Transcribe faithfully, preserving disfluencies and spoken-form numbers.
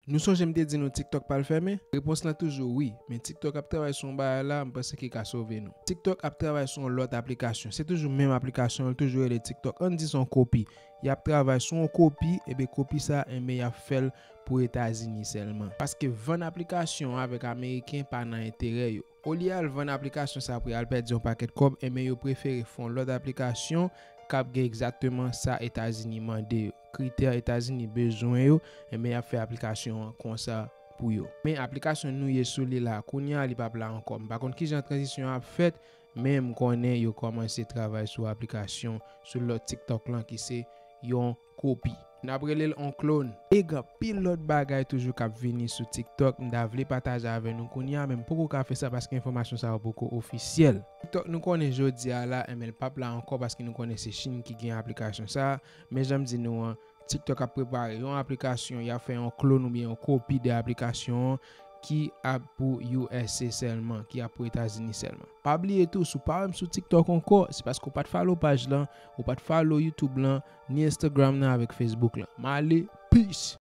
Nou sonje m te di nou TikTok pral fèmen? Repons lan toujou wi, men TikTok ap travay sou yon bagay la, m panse ki ka sove nou. TikTok ap travay sou yon lòt aplikasyon. Se toujou menm aplikasyon, li toujou rele TikTok. Ann di se yon kopi. Y ap travay sou yon kopi, ebyen kopi sa, enben y ap fè l pou Etazini sèlman. Paske vann aplikasyon avèk Ameriken pa nan enterè yo. Olye al vann aplikasyon sa pou y al pèdi yon pakèt kòb, enben yo prefere fè yon lòt aplikasyon k ap gen egzakteman sa Etazini mande yo. Kritè Etazini bezwen yo, enben y ap fè aplikasyon an konsa pou yo. Men aplikasyon nou ye sou li la kounye a, li p ap la ankò. M pa konn kijan tranzisyon an ap fèt, men m konnen yo kòmanse travay sou aplikasyon sou lòt TikTok lan ki se yon kopi. N ap rele l on clone. E gen anpil lòt bagay toujou k ap vini sou TikTok. M ta vle pataje avè nou kounye a, men m poko ka fè sa paske enfòmasyon sa yo poko ofisyèl. TikTok nou konnen jodi a la, enben l p ap la ankò paske nou konnen se Chin ki gen aplikasyon sa a. Men jan m di nou an, TikTok ap prepare yon aplikasyon, y ap fè yon clone oubyen yon kopi de aplikasyon an ki ap pou U S A sèlman, ki ap pou Etazini sèlman. Pa bliye tou, si w pa wè m sou TikTok ankò, se paske w pa t follow paj lan, ou pa t follow YouTube lan, ni Instagram nan avèk Facebook lan. M ale, peace!